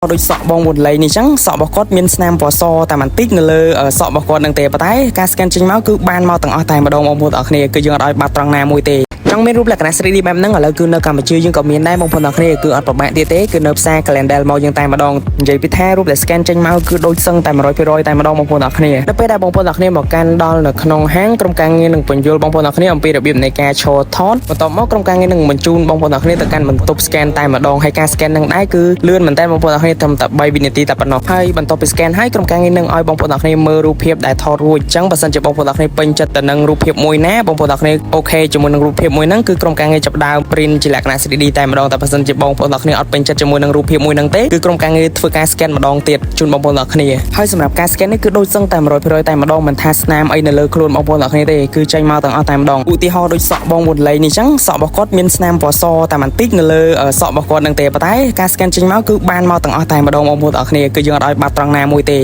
ដូចសក់បងវុនលីនេះចឹងសក់របស់គាត់មានស្នាមពណ៌សតែបន្តិចនៅលើសក់របស់គាត់នឹងទេប៉ុន្តែការ scan ចេញមកគឺបានមកទាំងអស់តែម្ដងបងប្អូនទាំងអស់គ្នាគឺយើងអត់ឲ្យបាត់ត្រង់ណាមួយទេចង់មានរូបលក្ខណៈ 3D បែបហ្នឹងឥឡូវគឺនៅកម្ពុជាយើងក៏មានដែរបងប្អូនទាំងអស់គ្នាគឺអត់ពិបាកទៀតទេគឺនៅផ្សារ Calendar មកយើងតែម្ដងនិយាយពីថារូបដែល scan ចេញមកគឺដូចសឹងតែ100%តែម្ដងបងប្អូនទាំងអស់គ្នានៅពេលដែលបងប្អូនទាំងអស់គ្នាមកកាន់ដល់នៅក្នុងហាងក្រុមការងារនឹងពន្យល់បងប្អូនទាំងអស់គ្នាអំពីរបៀបនៃការឈរថតបន្ទាប់មកក្រុមការងារនឹងបញ្ជូនបងប្អូនទាំងអស់គ្នាទៅកាន់បន្ទប់ scan តែម្ដងហើយការ scan នឹងដែរគឺលឿនមែនតើបងប្អូនទាំងអស់គ្នាត្រឹមតែ3វិនាទីតែប៉ុណ្ណោះហើយបន្ទាប់ពី scan ហើយក្រុមការងារនឹងឲ្យបងប្អូនទាំងអស់គ្នាមើលរូបភាពដែលថតរួចអញ្ចឹងបើសិនជាបងប្អូនទាំងអស់គ្នាពេញចិត្តទៅនឹងរូបភាពមួយណាបងប្អូនទាំងអស់គ្នាOK ជាមួយនឹងរូបភាពមួយហ្នឹងគឺក្រុមការងារចាប់ផ្ដើម print ជាលក្ខណៈ 3D តែម្ដងតែបើសិនជាបងប្អូនទាំងអស់គ្នាអត់ពេញចិត្តជាមួយនឹងរូបភាពមួយហ្នឹងទេគឺក្រុមការងារធ្វើការ scan ម្ដងទៀតជូនបងប្អូនទាំងអស់គ្នាហើយសម្រាប់ការ scan នេះគឺដូចសឹងតែ100%តែម្ដងមិនថាស្នាមអីនៅលើខ្លួនបងប្អូនទាំងអស់គ្នាទេគឺចេញមកទាំងអស់តែម្ដងឧទាហរណ៍ដូចសក់បងវុនលីនេះចឹងសក់របស់គាត់មានស្នាមពណ៌សតែបន្តិចនៅលើសក់របស់គាត់នឹងទេប៉ុន្តែការ scan ចេញមកគឺបានមកទាំងអស់តែម្ដងបងប្អូនទាំងអស់គ្នាគឺយើងអត់ឲ្យបាត់ត្រង់ណាមួយទេ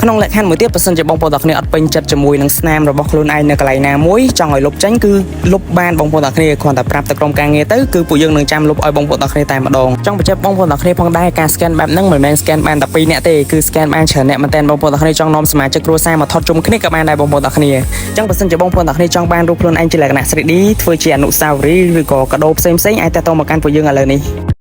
ក្នុងលក្ខខណ្ឌមួយទៀតបើសិនជាបងប្អូនទាំងគ្នាអត់ពេញចិត្តជាមួយនឹងស្នាមរបស់ខ្លួនឯងនៅកន្លែងណាមួយចង់ឲ្យលុបចេញគឺលុបបានបងប្អូនទាំងគ្នាគ្រាន់តែប្រាប់ទៅក្រុមការងារទៅគឺពួកយើងនឹងចាំលុបឲ្យបងប្អូនទាំងគ្នាតែម្ដងចង់បញ្ជាក់បងប្អូនទាំងគ្នាផងដែរការ scan បែបហ្នឹងមិនមែន scan បានតែ2នាក់ទេគឺ scan បានច្រើនអ្នកមែនតើបងប្អូនទាំងគ្នាចង់នាំសមាជិកគ្រួសារមកថតជុំគ្នាក៏បានដែរបងប្អូនទាំងគ្នាអញ្ចឹងបើសិនជាបងប្អូនទាំងគ្នាចង់បានរូបខ្លួនឯងជាលក្ខណៈ 3D ធ្វើជាអនុស្សាវរីយ៍ឬក៏កាដូផ្សេងៗអាចតាក់ទងមកកាន់ពួកយើងឥឡូវនេះ។